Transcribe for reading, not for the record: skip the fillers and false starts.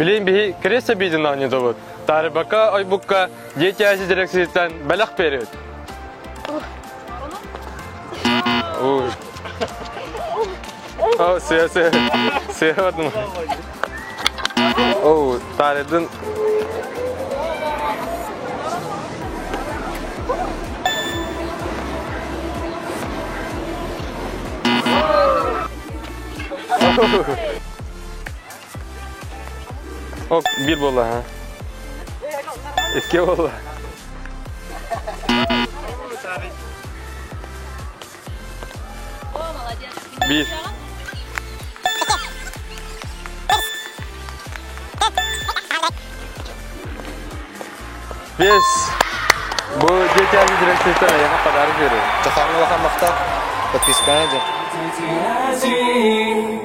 Билин биһи крест обиден оонньотобут. Таарыбакка ойбукка Дети Азии дирекциятыттан бэлэх биэрэбит. Ой. О, сыа сыа. Сыа бардым. О, таарыдын. Ок, биир буолла, ha. Икки буолла. О, молодец. Биир. Бес. Бу дети дирекцияттан эйиэхэ подарок берем. Жахаҥҥа улахан махтал. Подпискаҥа дьэ.